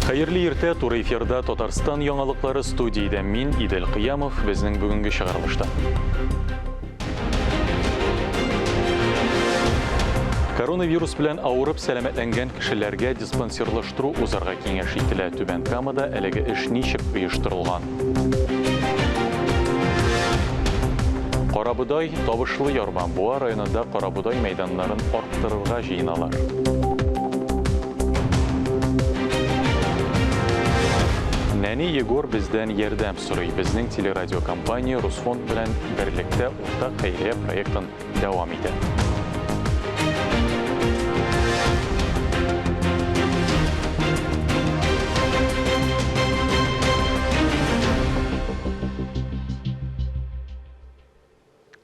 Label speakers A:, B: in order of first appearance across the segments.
A: Хәерле иртә, туры эфирда Татарстан яңалыклары студиядә мин Идел Кыямов, безнең бүгенге чыгарылышта. Коронавирус белән авырып сәламәтләнгән кешеләргә диспансерлаштыру узарга киңәш ителә. Түбән Камада әлеге эш ничек оештырылган? Карабодай, табышлы ярма. Буа районында карабодай мәйданнарын арттырырга җыеналар. Нәни Егор бездән ярдәм сорый. Безнең телерадиокомпания Русфонд белән берлектә уртак хәйрия проектын дәвам итә.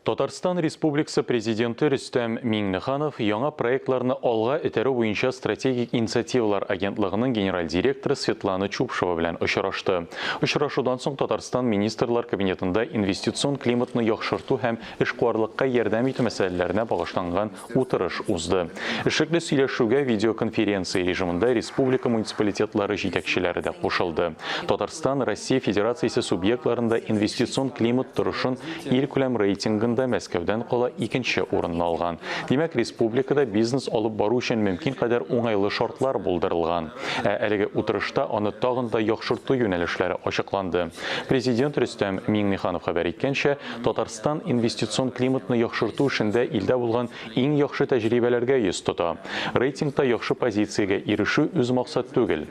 A: Татарстан Республикасы Президенты Рөстәм Миңнеханов яңа проектларны алга этәрү буенча стратегик инициативалар агентлыгының генераль директоры Светлана Чупшева белән очрашты. Очрашудан соң Татарстан Министрлар Кабинетында инвестицион климатны яхшырту һәм эшкуарлыкка ярдәм итү мәсьәләләренә багышланган утырыш узды. Эшлекле сөйләшүгә видеоконференция режимында республика муниципалитетлары җитәкчеләре дә кушылды. Татарстан Россия Федерациясе субъектларында инвестицион климат торышын илкүләм рейтингында Мәскәүдән кала икенче урынны алган. Димәк, республикада бизнес алып бару өчен мөмкин кадәр уңайлы шартлар булдырылган. Ә әлеге утырышта аны тагын да яхшырту юнәлешләре ачыкланды. Президент Рөстәм Миңнеханов хәбәр иткәнчә, Татарстан инвестицион климатны яхшырту эшендә илдә булган иң яхшы тәҗрибәләргә йөз тота. Рейтингта яхшы позициягә ирешү үзмаксат түгел.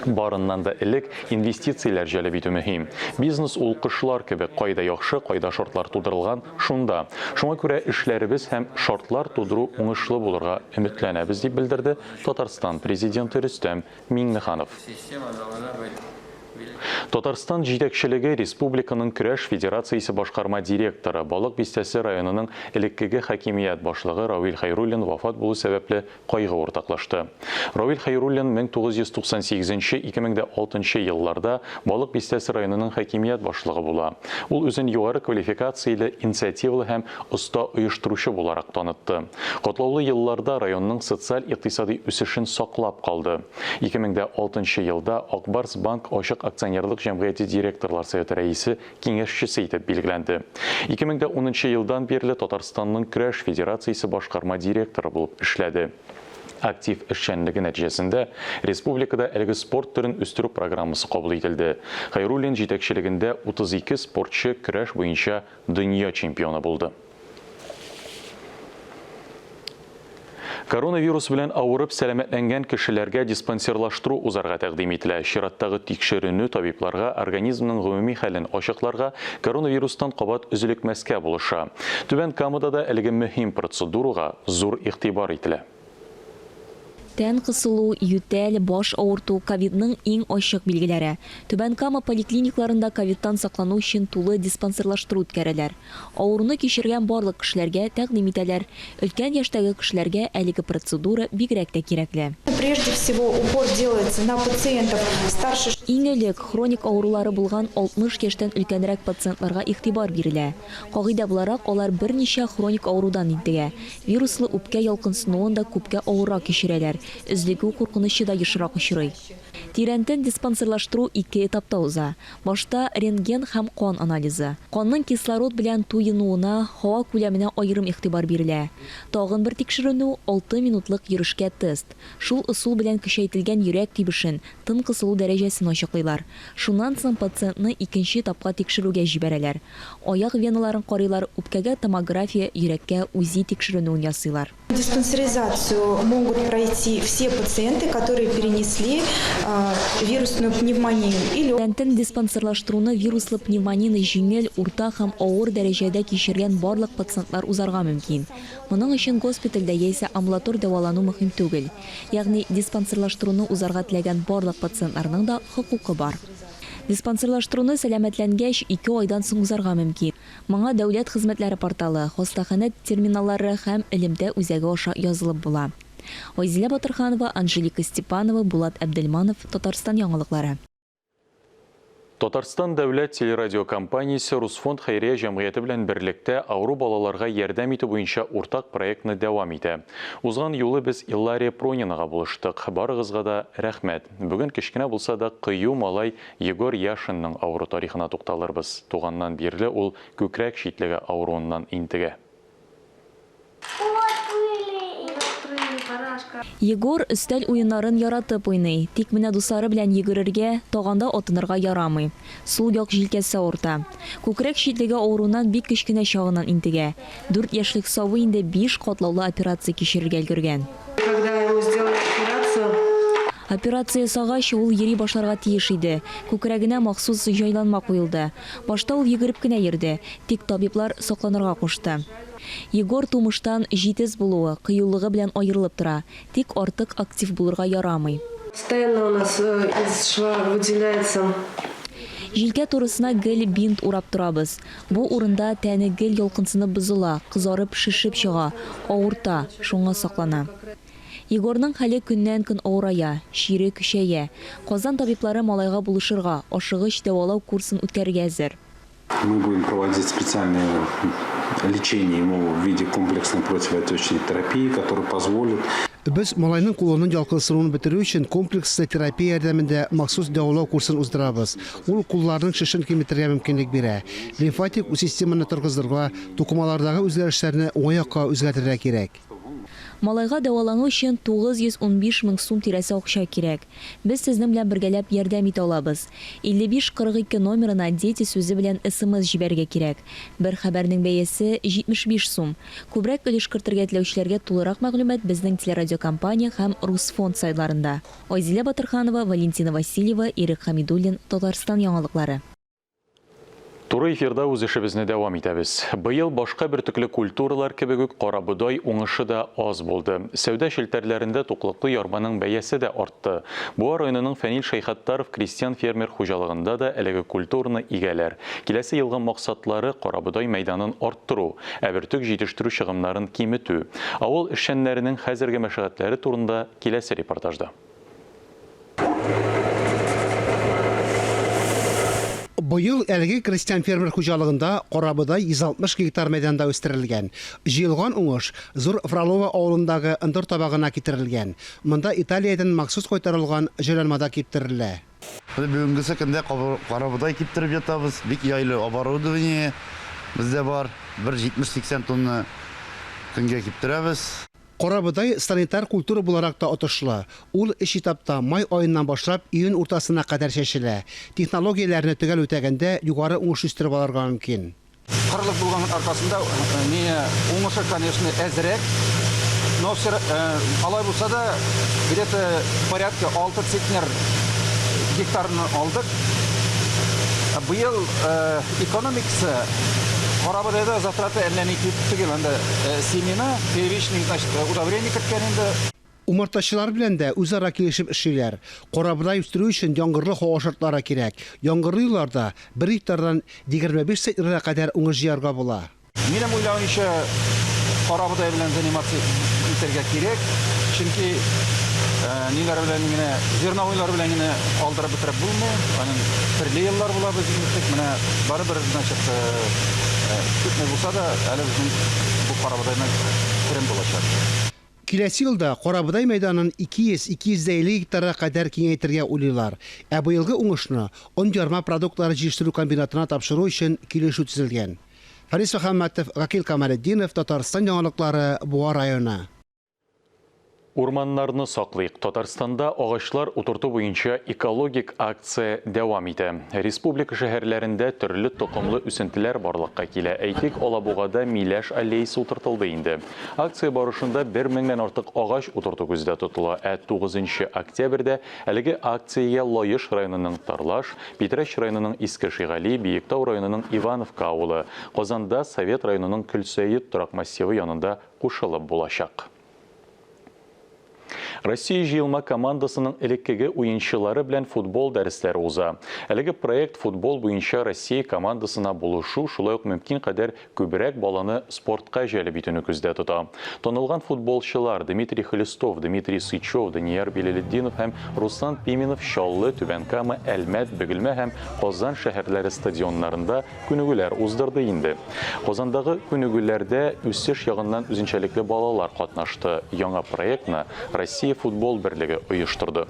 A: Барыннан да элек, инвестицияләр җәлеп итү мөһим. Бизнес ул кошлар кебек, кайда яхшы, кайда шартлар тудырылган, шунда. Шуңа күрә эшләребез һәм шартлар тудыру уңышлы булырга өметләнәбез, дип белдерде Татарстан Президенты Рөстәм Миңнеханов. Татарстан җитәкчелеге республиканың көрәш федерациясе башкарма директоры, Балык Бистәсе районының элеккеге хакимият башлыгы Равил Хәйруллин вафат булу сәбәпле кайгы уртаклашты. Равил Хәйруллин 1998 2006 елларда Балык Бистәсе районының хакимият башлыгы була. Ул үзен югары квалификацияле, инициативалы һәм оста оештыручы буларак танытты. Катлаулы елларда районның социаль-икътисади үсешен саклап калды. 2006 елда Ак Барс Банк ачык акционерлык җәмгыяте директорлар советы рәисе киңәшчесе итеп билгеләнде. 2010 елдан бирле Татарстанның көрәш федерациясе башкарма директоры булып эшләде. Актив эшчәнлеге нәтиҗәсендә республикада әлеге спорт төрен үстерү программасы кабул ителде. Хәйруллин җитәкчелегендә 32 спортчы көрәш буенча дөнья чемпионы булды. Коронавирус белән авырып сәламәтләнгән кешеләргә диспансерлаштыру узарга тәкъдим ителә. Чираттагы тикшеренү табибларга организмның гомуми хәлен ачыкларга, коронавирустан кабат өзлекмәскә булыша. Түбән Камада да әлеге мөһим процедурага зур игътибар ителә.
B: Тән кысылу, ютәл, баш авырту, ковидның иң ачык билгеләре. Түбән Кама поликлиникларында ковидтан саклану өчен тулы диспансерлаштыру үткәрәләр. Авыруны кичергән барлык кешеләргә тәкъдим итәләр. Өлкән яшьтәге кешеләргә әлеге процедура бигрәк тә кирәкле.
C: Прежде всего упор делается на пациентов старше.
B: Иң элек, хроник авырулары булган 60 яшьтән өлкәнрәк пациентларга игътибар бирелә. Кагыйдә буларак, алар берничә хроник авырудан интегә. Вируслы үпкә ялкынсынуын да күпкә авыррак кичерәләр, өзлегү куркынычы да ешрак очрый. Тирәнтен диспансерлаштыру ике этапта уза. Башта, рентген һәм кан анализы. Канның кислород белән туенуына, һава күләменә аерым игътибар бирелә. Тагын бер тикшеренү, алты минутлык йөрешкә тест. Шул ысул белән көчәйтелгән йөрәк тибешен, тын кысылу дәрәҗәсен ачыклыйлар. Шуннан соң пациентны икенче этапка тикшерүгә җибәрәләр. Аяк веналарын карыйлар, үпкәгә томография, йөрәккә УЗИ тикшеренүен ясыйлар.
C: Диспансеризацию могут пройти все пациенты, которые перенесли вирусную пневмонию или.
B: Тәнтен диспансерлаштыруны вируслы пневмонияне җиңел, урта һәм авыр дәрәҗәдә кичергән барлык пациентлар узарга мөмкин. Моның өчен госпитальдә яисә амбулатор дәвалану мөһим түгел. Ягъни диспансерлаштыруны узарга теләгән барлык пациентларның да хокукы бар. Диспансерлаштыруны сәламәтләнгәч, ике айдан соң узарга мөмкин. Моңа Дәүләт хезмәтләре порталы, хастаханә терминаллары һәм элемтә үзәге аша язылып була. Айзилә Батырханова, Анжелика Степанова, Булат Әбделманов, Татарстан яңалыклары.
A: Татарстан дәүләт телерадиокомпаниясе Русфонд хәйрия җәмгыяте белән берлектә авыру балаларга ярдәм итү буенча уртак проектны дәвам итә. Узган юлы без Иллария Пронинага булыштык. Барыгызга да рәхмәт. Бүген кечкенә булса да кыю малай Егор Яшинның авыру тарихына тукталырбыз. Туганнан бирле ул күкрәк читлеге авыруыннан интегә.
B: Егор өстәл уеннарын яратып уйный. Тик менә дуслары белән йөгерергә, таганда атынырга ярамый. Сул як җилкәсе авырта. Күкрәк читлеге авыруыннан бик кечкенә чагыннан интегә. Дүрт яшьлек сабый инде биш катлаулы операция кичерергә өлгергән.
D: Когда ему сделали операцию.
B: Операция ясагач, ул йөри башларга тиеш иде. Күкрәгенә махсус җайланма куелды. Башта ул йөгереп кенә йөрде, тик табиблар сакланырга кушты. Егор тумыштан җитез булуы, кыюлыгы белән аерылып тора, тик артык актив булырга ярамый.
D: Постоянно у нас из шва выделяется.
B: Җилкә турысына гел бинт урап торабыз. Бу урында тәне гел ялкынсынып бозыла, кызарып, шешеп чыга, авырта, шуңа саклана. Егорның хәле көннән-көн авырая, чире көчәя. Казан табиблары малайга булышырга, ашыгыч дәвалау курсын үткәрергә әзер.
E: Мы будем проводить специальное лечение ему в виде комплексной противоотечной терапии, которая позволит
F: Без малайның кулының ялкынсынуын бетерү өчен комплекслы терапия ярдәмендә махсус дәвалау курсын уздырабыз. Ул кулларның шешен киметергә мөмкинлек бирә. Лимфатик системаны торгызырга, тукымалардагы үзгәрешләрне уңай якка үзгәртергә кирәк.
B: Малайга дәвалану өчен 915 мең сум тирәсе акча кирәк. Без сезнең белән бергәләп ярдәм итә алабыз. 55 42 номерына Дети сүзе белән смс җибәрергә кирәк. Бер хәбәрнең бәясе, 75 сум. Күбрәк өлеш кертергә теләүчеләргә тулырак мәгълүмат безнең телерадиокомпания һәм Русфонд сайтларында. Айзилә Батырханова, Валентина Васильева, Ирек Хәмидуллин, Татарстан яңалыклары.
A: Туры эфирда үз эшебезне дәвам итәбез. Быел башка бөртекле культуралар кебек үк карабодай уңышы да аз булды. Сәүдә челтәрләрендә туклыклы ярманың бәясе дә артты. Буа районының Фәнил Шәйхаттаров крестьян-фермер хуҗалыгында да әлеге культураны игәләр. Киләсе елгы максатлары карабодай мәйданын арттыру, ә бөртек җитештерү чыгымнарын киметү. Авыл эшчәннәренең хәзерге мәшәкатьләре турында киләсе репортажда.
F: Быел әлеге крестьян-фермер хуҗалыгында карабодай 160 гектар мәйданда үстерелгән. Җыелган уңыш Зур Фролово авылындагы ындыр табагына китерелгән. Монда Италиядән махсус кайтарылган җайланмада киптерелә.
G: Менә бүгенгесе көндә карабодай киптереп ятабыз. Бик яйлы оборудование бездә бар. Бер 70-80 тонна көнгә киптерәбез.
F: Карабодай санитар культура буларак та отышлы. Ул өч этапта, май аеннан башлап июнь уртасына кадәр чәчелә. Технологияләрне төгәл үтәгәндә югары уңыш үстереп алырга мөмкин.
H: Кырлык булган аркасында не уңышы, конечно, әзрәк. Но все, алай булса да, где-то порядка 6 центнер гектарны алдык. Быел экономикасы карабодайда затраты әллә ни күп түгел. Анда семена, первичный, значит, удобрение керткән инде.
F: Умартачылар белән дә үзара килешеп эшлиләр. Карабодай үстерү өчен яңгырлы һава шартлары кирәк. Яңгырлы елларда бер гектардан 25 центнерга кадәр уңыш җыярга була.
H: Минем уйлавымча, карабодай белән заниматься итәргә кирәк, чөнки ниләр белән генә, зерновойлар белән генә алдырып бетереп булмый. Аның төрле еллар була безнең бит. Менә барыбер, значит, күпме булса да, әле безнең бу карабодайның керем булачак.
F: Киләсе елда карабодай мәйданын 200-250 гектарга кадәр киңәйтергә уйлыйлар. Ә быелгы уңышны он-ярма продуктлары җитештерү комбинатына тапшыру өчен килешү төзелгән. Фарис Мөхәммәтов, Гакил Камалетдинов, Татарстан яңалыклары, Буа районы.
A: Урманнарны саклыйк. Татарстанда агачлар утырту буенча экологик акция дәвам итә. Республика шәһәрләрендә төрле токымлы үсентеләр барлыкка килә. Әйтик, Алабугада миләш аллеясы утыртылды инде. Акция барышында бер меңнән артык агач утырту күздә тотыла. Ә 9 октябрьдә әлеге акциягә Лаеш районының Тарлаш, Питрәч районының Иске Шигали, Биектау районының Ивановка авылы, Казанда Совет районының Көлсәет торак массивы янында кушылып булачак. Россия җыелма командасының элеккеге уенчылары белән футбол дәресләре уза. Әлеге проект футбол буенча Россия командасына булышу, шулай ук мөмкин кадәр күбрәк баланы спортка җәлеп итүне күздә тота. Танылган футболчылар Дмитрий Хлестов, Дмитрий Сычев, Данияр Билалетдинов һәм Руслан Пименов Чаллы, Түбән Кама, Әлмәт, Бөгелмә һәм Казан шәһәрләре стадионнарында күнегүләр уздырды инде. Казандагы күнегүләрдә үсеш ягыннан үзенчәлекле балалар катнашты. Яңа проектны Россия футбол берлеге оештырды.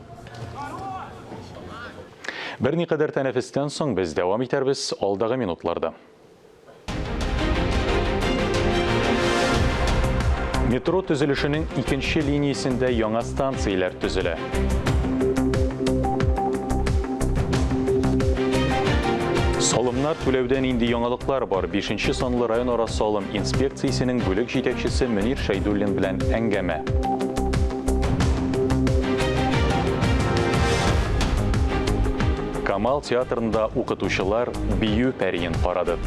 A: Берникадәр тәнәфестән соң без дәвам итәрбез алдагы минутларда. Метро төзелешенең икенче линиясендә яңа станцияләр төзелә. Салымнар түләүдә нинди яңалыклар бар? Бишенче санлы районара салым инспекциясенең бүлек җитәкчесе Мөнир Шәйдуллин белән әңгәмә. Камал театрында укытучылар бию пәриен карады.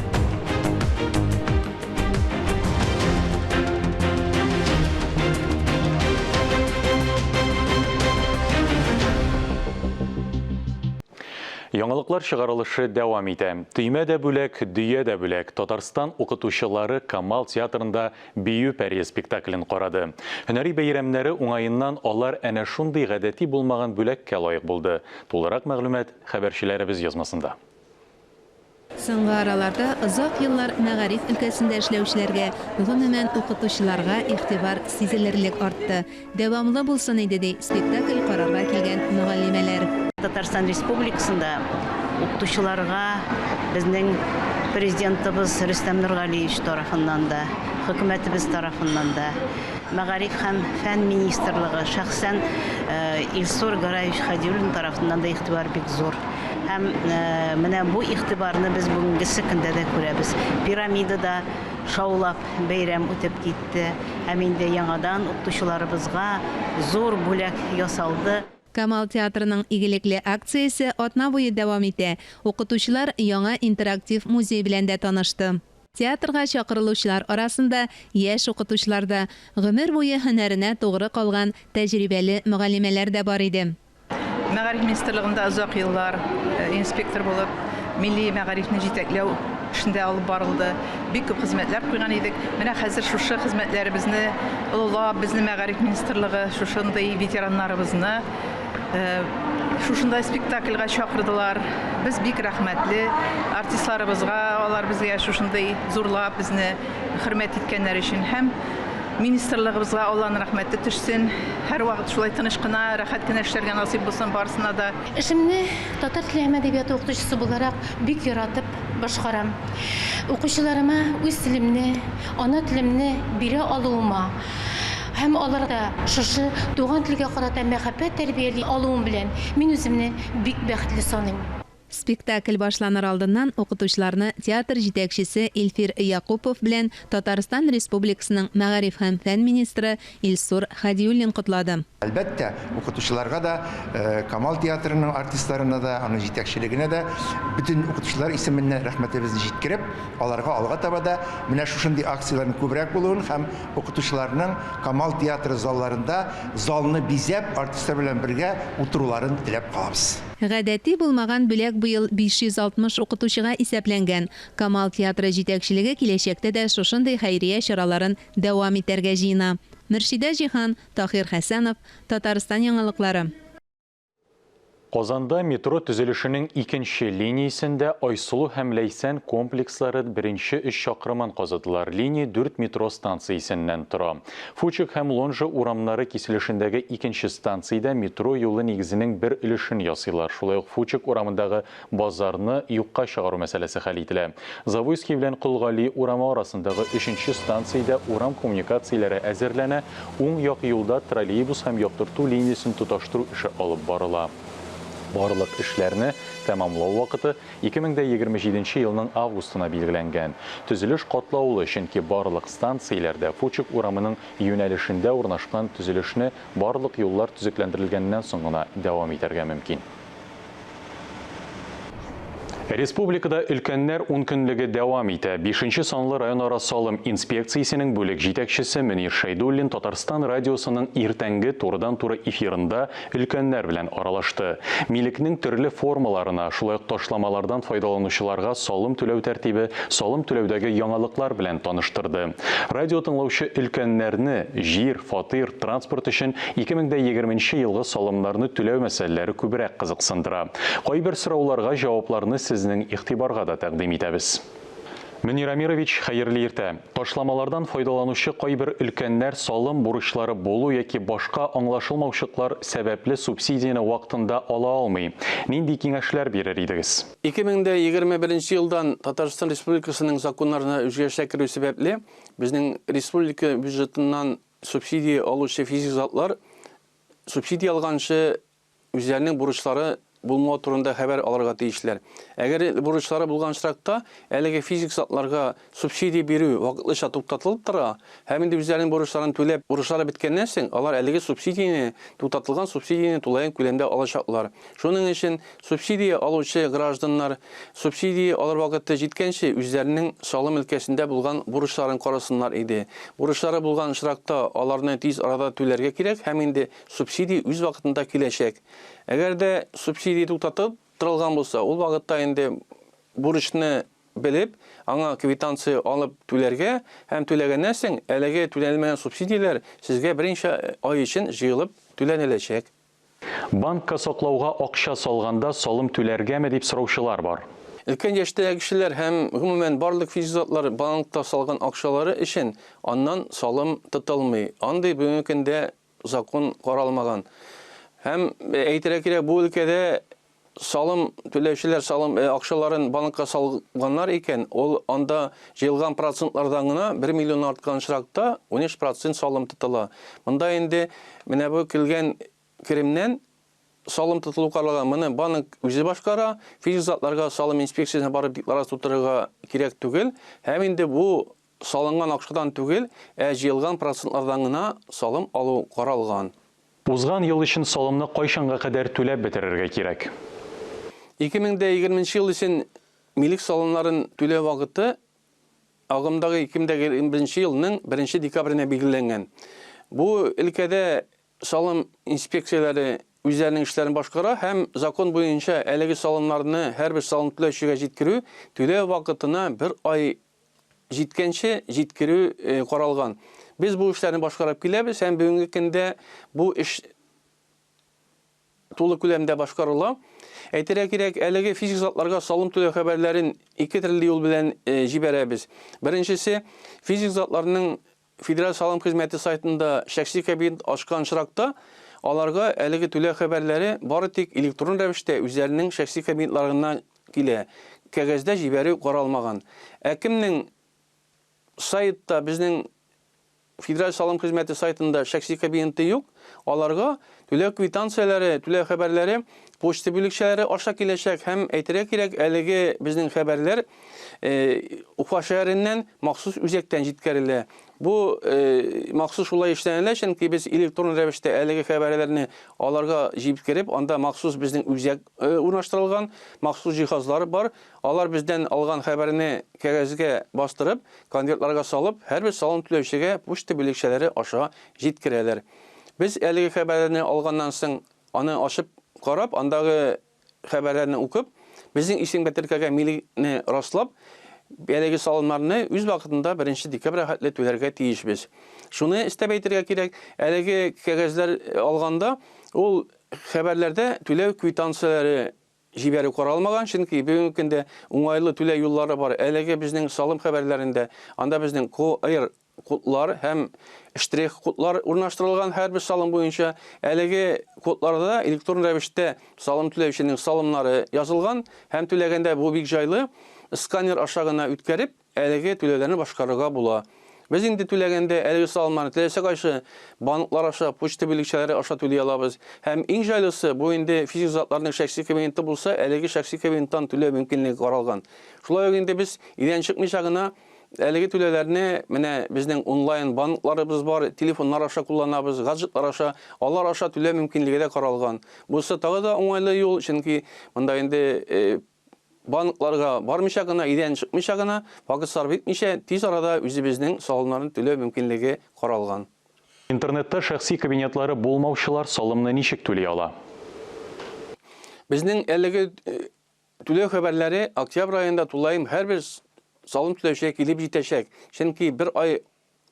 A: Яңалыклар чыгарылышы дәвам итә. Төймә дә бүләк, дөя дә бүләк. Татарстан укытучылары Камал театрында Бию пәрие спектаклен карады. Һөнәри бәйрәмнәре уңаеннан алар әнә шундый гадәти булмаган бүләккә лаек булды. Тулырак мәгълүмат хәбәрчеләребез язмасында.
I: Соңгы араларда озак еллар мәгариф өлкәсендә эшләүчеләргә, гомумән, укытучыларга игътибар сизелерлек артты. Дәвамлы булсын иде, ди спектакль карарга килгән мөгаллимәләр.
J: Татарстан Республикасында укытучыларга безнең Президентыбыз Рөстәм Нургалиевич тарафыннан да, хөкүмәтебез тарафыннан да, Мәгариф һәм фән министрлыгы, шәхсән Илсур Гараевич Хәдиуллин тарафыннан да игътибар бик зур. Һәм менә бу игътибарны без бүгенгесе көндә дә күрәбез. Пирамидада шаулап бәйрәм үтеп китте. Һәм инде яңадан укытучыларыбызга зур бүләк ясалды.
I: Камал театрының игелекле акциясе атна буе дәвам итә. Укытучылар яңа интерактив музей белән дә танышты. Театрга чакырылучылар арасында яшь укытучылар да, гомер буе һөнәренә тугры калган тәҗрибәле мөгаллимәләр дә бар иде.
K: Мәгариф министрлыгында озак еллар инспектор булып, милли мәгарифне җитәкләү эшендә алып барылды. Бик күп хезмәтләр куйган идек. Менә хәзер шушы хезмәтләребезне олылап, безне мәгариф министрлыгы шушындый ветераннарыбызны шушындай спектакльгә чакырдылар. Без бик рәхмәтле артистларыбызга, алар безгә шушындый зурлап безне хөрмәт иткәннәр өчен һәм Министрлыгыбызга Алланың рәхмәте төшсен. Һәрвакыт шулай тыныч кына, рәхәт кенә эшләргә насыйп булсын барысына да.
L: Эшемне татар теле һәм әдәбияты укытучысы буларак бик яратып башкарам. Укучыларыма үз телемне, ана телемне бирә алуыма һәм аларда шушы туган телгә карата мәхәббәт тәрбияли алуым белән мин үземне бик бәхетле саныйм.
I: Спектакль башланыр алдыннан укытучыларны театр җитәкчесе Илфир Якупов белән Татарстан Республикасының мәгариф һәм фән министры Илсур Хәдиуллин котлады.
M: Әлбәттә, укытучыларга да, Камал театрының артистларына да, аның җитәкчелегенә дә бөтен укытучылар исеменнән рәхмәтебезне җиткереп, аларга алга таба да менә шушындый акцияләрнең күбрәк булуын һәм укытучыларның Камал театры залларында залны бизәп, артистлар белән бергә утыруларын теләп калабыз.
I: Гадәти булмаган бүләк быел 560 укытучыга исәпләнгән. Камал театры җитәкчелеге киләчәктә дә шушындый хәйрия чараларын дәвам итәргә җыена. Мөршидә Җиһан, Таһир Хәсәнов, Татарстан яңалыклары.
A: Казанда метро төзелешенең икенче линиясендә Айсылу һәм Ләйсән комплекслары беренче өч чакрымын казыдылар. Линия дүрт метро станциясеннән тора. Фучик һәм Лонжа урамнары киселешендәге икенче станциядә метро юлы нигезенең бер өлешен ясыйлар. Шулай ук Фучик урамындагы базарны юкка чыгару мәсьәләсе хәл ителә. Завойский белән Кол Гали урамы арасындагы өченче станциядә урам коммуникацияләре әзерләнә, уң як юлда троллейбус һәм яктырту линиясен тоташтыру эше алып барыла. Барлык эшләрне тәмамлау вакыты 2027 нче елның августына билгеләнгән. Төзелеш катлаулы, чөнки барлык станцияләрдә Фучик урамының юнәлешендә урнашкан төзелешне барлык юллар төзекләндерелгәннән соң гына дәвам итәргә мөмкин. Республикада өлкәннәр ункөнлеге дәвам итә. Бишенче санлы районара салым инспекциясенең бүлек җитәкчесе Мөнир Шәйдуллин Татарстан радиосының иртәнге турыдан-туры эфирында өлкәннәр белән аралашты. Милекнең төрле формаларына, шулай ук ташламалардан файдаланучыларга салым түләү тәртибе, салым түләүдәге яңалыклар белән таныштырды. Радио тыңлаучы өлкәннәрне җир, фатир, транспорт өчен 2020 нче елгы салымнарны түләү мәсьәләләре күбрәк кызыксындыра. Кайбер сорауларга җавапларны сезнең игътибарга да тәкъдим итәбез. Мөнир Әмирович, хәерле иртә. Ташламалардан файдаланучы кайбер өлкәннәр салым бурычлары булу яки башка аңлашылмаучыклар сәбәпле субсидияне вакытында ала алмый. Нинди киңәшләр бирер идегез?
N: 2021 елдан Татарстан Республикасының законнарына үзгәрешләр керү сәбәпле, безнең республика бюджетыннан субсидия алучы физик затлар субсидия алганчы үзләренең бурычлары булмау турында хәбәр алырга тиешләр. Әгәр бурычлары булган очракта, әлеге физик затларга субсидия бирү вакытлыча туктатылып тора һәм инде үзләренең бурычларын түләп, бурычлары беткәннән соң, алар әлеге субсидияне, туктатылган субсидияне тулаем күләмдә алачаклар. Шуның өчен субсидия алучы гражданнар субсидия алыр вакыты җиткәнче үзләренең салым өлкәсендә булган бурычларын карасыннар иде. Бурычлары булган очракта аларны тиз арада түләргә кирәк һәм инде Субсидия үз вакытында киләчәк. Әгәр дә субсидия туктатып торылган булса, ул вакытта инде бурычны белеп, аңа квитанция алып түләргә һәм түләгәннән соң әлеге түләнелмәгән субсидияләр сезгә берничә ай өчен җыелып түләнеләчәк.
A: Банкка саклауга акча салганда салым түләргәме дип сораучылар бар.
N: Өлкән яшьтәге кешеләр һәм, гомумән, барлык физик затлар банкта салган акчалары өчен аннан салым тотылмый. Андый бүгенге көндә закон каралмаган. Һәм әйтергә кирәк, бу өлкәдә салым түләүчеләр салым акчаларын банкка салганнар икән, ул анда җыелган процентлардан гына 1 миллион арткан очракта 13 процент салым тотыла. Монда инде менә бу килгән керемнән салым тотылу каралган. Моны банк үзе башкара, физик затларга салым инспекциясенә барып декларация тутырырга кирәк түгел. Һәм инде бу Салынган акчадан түгел, ә җыелган процентлардан гына салым алу каралган.
A: Узган ел өчен салымны кайчанга кадәр түләп бетерергә кирәк?
N: 2020 нче ел өчен милек салымнарын түләү вакыты агымдагы 2021 нче елның беренче декабренә билгеләнгән. Бу өлкәдә салым инспекцияләре үзләренең эшләрен башкара һәм закон буенча әлеге салымнарны һәрбер салым түләүчегә җиткерү түләү вакытына бер ай җиткәнче җиткерү каралган. Без бу эшләрне башкарып киләбез һәм бүгенге көндә бу эш тулы күләмдә башкарыла. Әйтергә кирәк, әлеге физик затларга салым түләү хәбәрләрен ике төрле юл белән җибәрәбез. Беренчесе, физик затларның Федераль салым хезмәте сайтында шәхси кабинет ачкан очракта, аларга әлеге түләү хәбәрләре бары тик электрон рәвештә үзләренең шәхси кабинетларына килә, кәгазьдә җибәрү каралмаган. Ә кемнең сайтта безнең Федераль салым хезмәте сайтында шәхси кабинеты юк, аларга түләү квитанцияләре, түләү хәбәрләре почта бүлекчәләре аша киләчәк һәм әйтергә кирәк, әлеге безнең хәбәрләр Уфа шәһәреннән махсус үзәктән җиткерелә. Бу махсус шулай эшләнелә, чөнки без электрон рәвештә әлеге хәбәрләрне аларга җиткереп, анда махсус безнең үзәк урнаштырылган, махсус җиһазлар бар. Алар бездән алган хәбәрне кәгазьгә бастырып, конвертларга салып, һәрбер салым түләүчегә почта бүлекчәләре аша җиткерәләр. Без әлеге хәбәрләрне алганнан соң, аны ачып карап, андагы хәбәрләрне укып, безнең исемгә теркәлгән милекне раслап, әлеге салымнарны үз вакытында беренче декабрьгә хәтле түләргә тиешбез. Шуны өстәп әйтергә кирәк, әлеге кәгазьләр алганда, ул хәбәрләрдә түләү квитанцияләре җибәрү каралмаган, чөнки бүгенге көндә уңайлы түләү юллары бар. Әлеге безнең салым хәбәрләрендә, анда безнең QR кодлар һәм штрих кодлар урнаштырылган һәрбер салым буенча. Әлеге кодларда электрон рәвештә салым түләүченең салымнары язылган һәм түләгәндә бу бик җайлы, сканер аша гына үткәреп, әлеге түләүләрне башкарырга була. Без инде түләгәндә әлеге салымнарны теләсә кайсы банклар аша, почта бүлекчәләре аша түли алабыз. Һәм иң җайлысы, бу инде физик затларның шәхси кабинеты булса, әлеге шәхси кабинеттан түләү мөмкинлеге каралган. Шулай ук инде без өйдән чыкмыйча гына Әлеге түләүләрне менә безнең онлайн банкларыбыз бар, телефоннар аша кулланабыз, гаджетлар аша, алар аша түләү мөмкинлеге дә каралган. Бусы тагы да уңайлы юл, чөнки монда инде банкларга бармыйча гына, өйдән чыкмыйча гына, вакыт сарыф итмичә, тиз арада үзебезнең салымнарны түләү мөмкинлеге каралган.
A: Интернетта шәхси кабинетлары булмаучылар салымны ничек түли ала?
N: Безнең әлеге түләү хәбәрләре октябрь аенда тулаем һәрбер салым түләүчегә килеп җитәчәк. Чөнки бер ай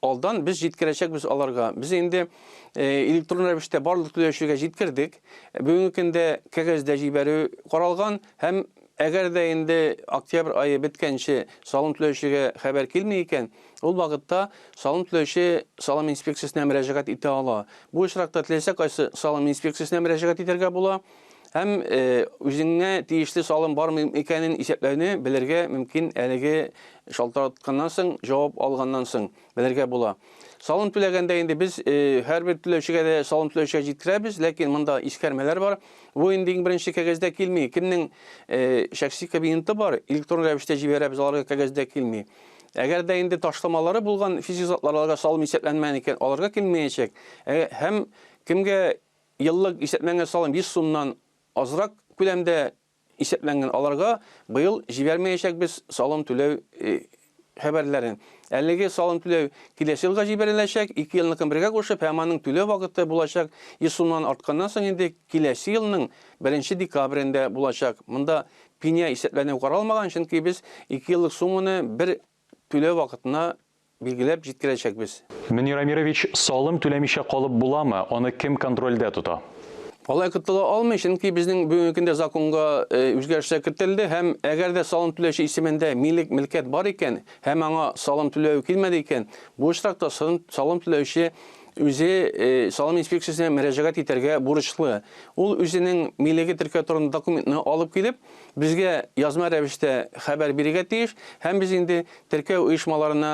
N: алдан без җиткерәчәкбез аларга. Без инде электрон рәвештә барлык түләүчегә җиткердек. Бүгенге көндә кәгазьдә җибәрү каралган һәм әгәр дә инде октябрь ае беткәнче салым түләүчегә хәбәр килми икән, ул вакытта салым түләүче салым инспекциясенә мөрәҗәгать итә ала. Бу очракта теләсә кайсы салым инспекциясенә мөрәҗәгать итәргә була һәм үзеңә тиешле салым бармы икәнен исәпләүне белергә мөмкин әлеге шалтыратканнан соң, җавап алганнан соң белергә була. Салым түләгәндә инде без һәрбер түләүчегә дә салым түләүчегә җиткерәбез, ләкин монда искәрмәләр бар. Бу инде иң беренче кәгазьдә килми. Кемнең шәхси кабинеты бар, электрон рәвештә җибәрәбез, аларга кәгазьдә килми. Әгәр дә инде ташламалары булган физик затлар аларга салым исәпләнмәгән икән, аларга килмәячәк. Һәм кемгә еллык исәпләнгән салым 100 сумнан азрак күләмдә исәпләнгән, аларга быел җибәрмәячәкбез салым түләү хәбәрләрен. Әлеге салым түләү киләсе елга җибәреләчәк, ике елныкын бергә кушып, һәм аның түләү вакыты булачак 100 сумнан артканнан соң инде киләсе елның 1 декабрендә булачак. Монда пеня исәпләнү каралмаган, чөнки без ике еллык сумманы бер түләү вакытына билгеләп җиткерәчәкбез.
A: Мөнир Әмирович, салым түләмичә калып буламы? Аны кем контрольдә тота?
N: Алай котыла алмый, чөнки безнең бүгенге көндә законга үзгәрешләр кертелде һәм әгәр дә салым түләүче исемендә милек, мөлкәт бар икән һәм аңа салым түләү килмәде икән, бу очракта салым түләүче үзе салым инспекциясенә мөрәҗәгать итәргә бурычлы. Ул үзенең милеге теркәү турында документны алып килеп, безгә язма рәвештә хәбәр бирергә тиеш һәм без инде теркәү оешмаларына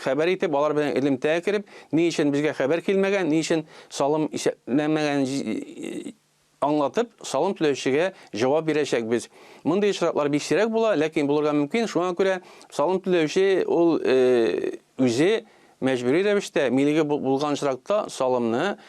N: хәбәр итеп, алар белән элемтәгә кереп, ни өчен безгә хәбәр килмәгән, ни өчен салым исәпләнмәгән аңлатып, салым түләүчегә җавап бирәчәкбез. Мондый очраклар бик сирәк була, ләкин булырга мөмкин. Шуңа күрә салым түләүче ул үзе Мәҗбүри рәвештә милеге булган очракта салымны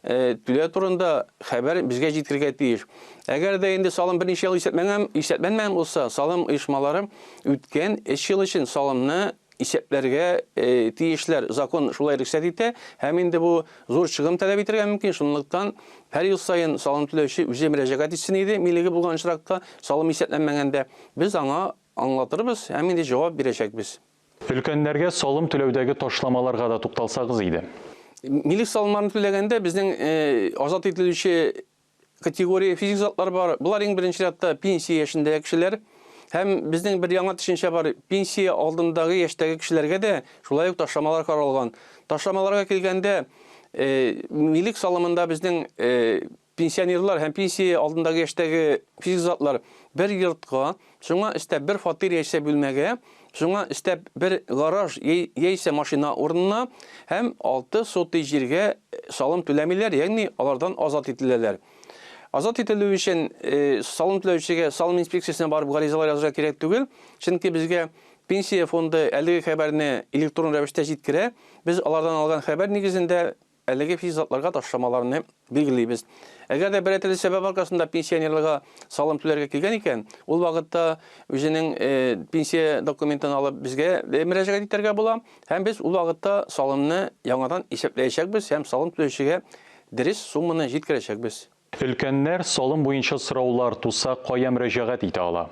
N: түләү турында хәбәр безгә җиткерергә тиеш. Әгәр дә инде салым берничә ел исәпләнгән, исәпләнмәгән булса, салым оешмалары үткән эш ел өчен салымны исәпләргә тиешләр. Закон шулай рөхсәт итә һәм инде бу зур чыгым таләп итәргә мөмкин. Шунлыктан һәр ел саен салым түләүче үзе мөрәҗәгать итсен иде, милеге булган очракта, салым исәпләнмәгәндә, без аңа аңлатырбыз һәм инде җавап бирәчәкбез.
A: Өлкәннәргә салым түләүдәге ташламаларга да тукталсагыз иде.
N: Милек салымнарын түләгәндә безнең азат ителүче категория физик затлар бар. Болар иң беренче чиратта пенсия яшендәге кешеләр. Һәм безнең бер яңа төшенчә бар, пенсия алдындагы яшьтәге кешеләргә дә шулай ук ташламалар каралган. Ташламаларга килгәндә, милек салымында безнең Пенсионерлар һәм пенсия алдындагы яшьтәге физик затлар бер йортка, шуңа өстәп бер фатир яисә бүлмәгә, шуңа өстәп бер гараж яисә машина урынына һәм 6 сотый җиргә салым түләмиләр, ягъни алардан азат ителәләр. Азат ителү өчен салым түләүчегә салым инспекциясенә барып гаризалар язырга кирәк түгел, чөнки безгә Пенсия фонды әлеге хәбәрне электрон рәвештә җиткерә. Без алардан алган хәбәр нигезендә Әлеге физик затларга ташламаларны билгелибез. Әгәр дә берәр төрле сәбәп аркасында пенсионерларга салым түләргә килгән икән, ул вакытта үзенең пенсия документын алып безгә мөрәҗәгать итәргә була һәм без ул вакытта салымны яңадан исәпләячәкбез һәм салым түләүчегә дөрес сумманы җиткерәчәкбез.
A: Өлкәннәр салым буенча сораулар туса, кая мөрәҗәгать итә ала?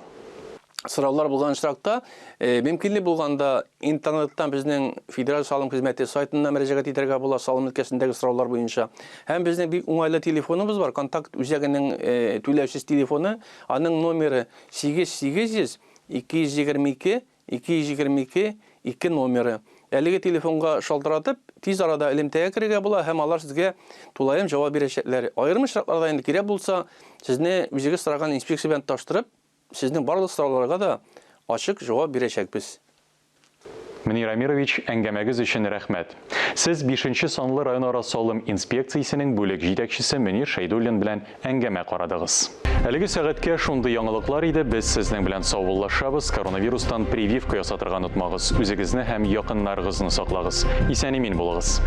N: Сораулар булган очракта, мөмкинлек булганда, интернеттан безнең Федераль салым хезмәте сайтына мөрәҗәгать итәргә була салым өлкәсендәге сораулар буенча. Һәм безнең бик уңайлы телефоныбыз бар, контакт үзәгенең түләүсез телефоны, аның номеры 8800 222 222 2 номеры. Әлеге телефонга шалтыратып, тиз арада элемтәгә керергә була һәм алар сезгә тулаем җавап бирәчәкләр. Аерым очракларда инде кирәк булса, сезне үзегез сораган инспекция белән тоташтырып, сезнең барлык сорауларга да ачык җавап бирәчәкбез.
A: Мөнир Әмирович, әңгәмәгез өчен рәхмәт. Сез бишенче санлы районара салым инспекциясенең бүлек җитәкчесе Мөнир Шәйдуллин белән әңгәмә карадыгыз. Әлеге сәгатькә шундый яңалыклар иде, без сезнең белән саубуллашабыз. Коронавирустан прививка ясатырга онытмагыз. Үзегезне һәм якыннарыгызны саклагыз. Исән-имин булыгыз.